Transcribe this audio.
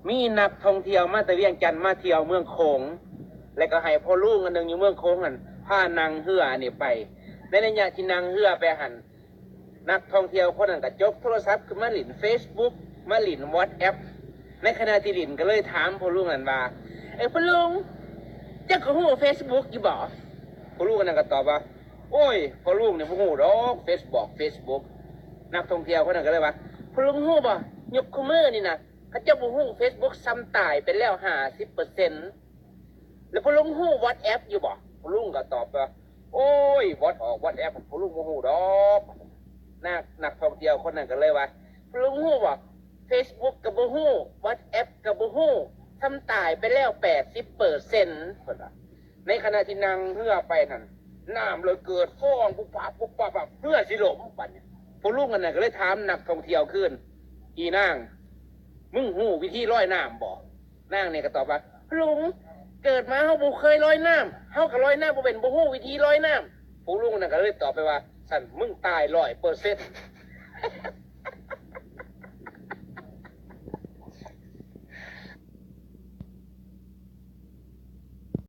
ມີນັກທ່ອງທ່ຽວມາແຕ່ວຽງຈັນມາທ່ຽວເມືອງໂຂງ ແລ້ວກໍໃຫ້ພໍ່ລຸງອັນໜຶ່ງຢູ່ເມືອງໂຂງຫັ້ນພານັ່ງເຮືອອັນນີ້ໄປ. ໃນໄລຍະທີ່ນັ່ງເຮືອໄປຫັ້ນ ນັກທ່ອງທ່ຽວຄົນນັ້ນກໍຈົກໂທລະສັບຂຶ້ນມາຫຼິ້ນເຟສບຸກ ມາຫຼິ້ນວັອດແອັບ. ໃນຂະນະທີ່ຫຼິ້ນກໍເລີຍຖາມພໍ່ລຸງນັ້ນວ່າ ເອີ ພໍ່ລຸງ ເຈົ້າກໍຮູ້ເຟສບຸກຢູ່ບໍ່? ພໍ່ລຸງອັນນັ້ນກໍຕອບວ່າ ໂອ້ຍ ພໍ່ລຸງນີ້ບໍ່ຮູ້ດອກເຟສບຸກ ເຟສບຸກ. ນັກທ່ອງທ່ຽວຄົນນັ້ນກໍເລີຍວ່າ ພໍ່ລຸງຮູ້ບໍ່ ຍຸກຄູ່ມື້ນີ້ນະ ເຂົາເຈົ້າບໍ່ຮູ້ເຟສບຸກ ຊໍ້າຕາຍໄປແລ້ວຫ້າສິບເປີເຊັນ. ແລ້ວພໍ່ລຸງຮູ້ວັອດແອັບຢູ່ບໍ່? ພໍ່ລຸງກໍຕອບວ່າ ໂອ້ຍ ວັອດອອກວັອດແອັບ ພໍ່ລຸງບໍ່ຮູ້ດອກ. ນັກ ນັກທ່ອງທ່ຽວຄົນນັ້ນກໍເລີຍວ່າ ພໍ່ລຸງຮູ້ບໍ່ ເຟສບຸກກໍບໍ່ຮູ້ ວັອດແອັບກໍບໍ່ຮູ້ ຊໍ້າຕາຍໄປແລ້ວແປດສິບເປີເຊັນ ເພິ່ນວ່າ. ໃນຂະນະທີ່ນັ່ງເຮືອໄປນັ້ນ ນ້ຳເລີຍເກີດຟອງປຸບປັບປຸບປັບ ເຮືອຊິລົ້ມ. ບັດນີ້ພໍ່ລຸງອັນນັ້ນກໍເລີຍຖາມນັກທ່ອງທ່ຽວຄືນ ອີນາງ ມຶງຮູ້ວິທີລອຍນ້ຳບໍ່? ນາງນີ້ກໍຕອບວ່າ ລຸງ ເກີດມາເຮົາບໍ່ເຄີຍລອຍນ້ຳ ເຮົາກໍລອຍນ້ຳບໍ່ເປັນ ບໍ່ຮູ້ວິທີລອຍນ້ຳ. ຜູ້ລຸງນັ້ນກໍເລີຍຕອບໄປວ່າ ຊັ້ນມຶງຕາຍຮ້ອຍເປີເຊັນ.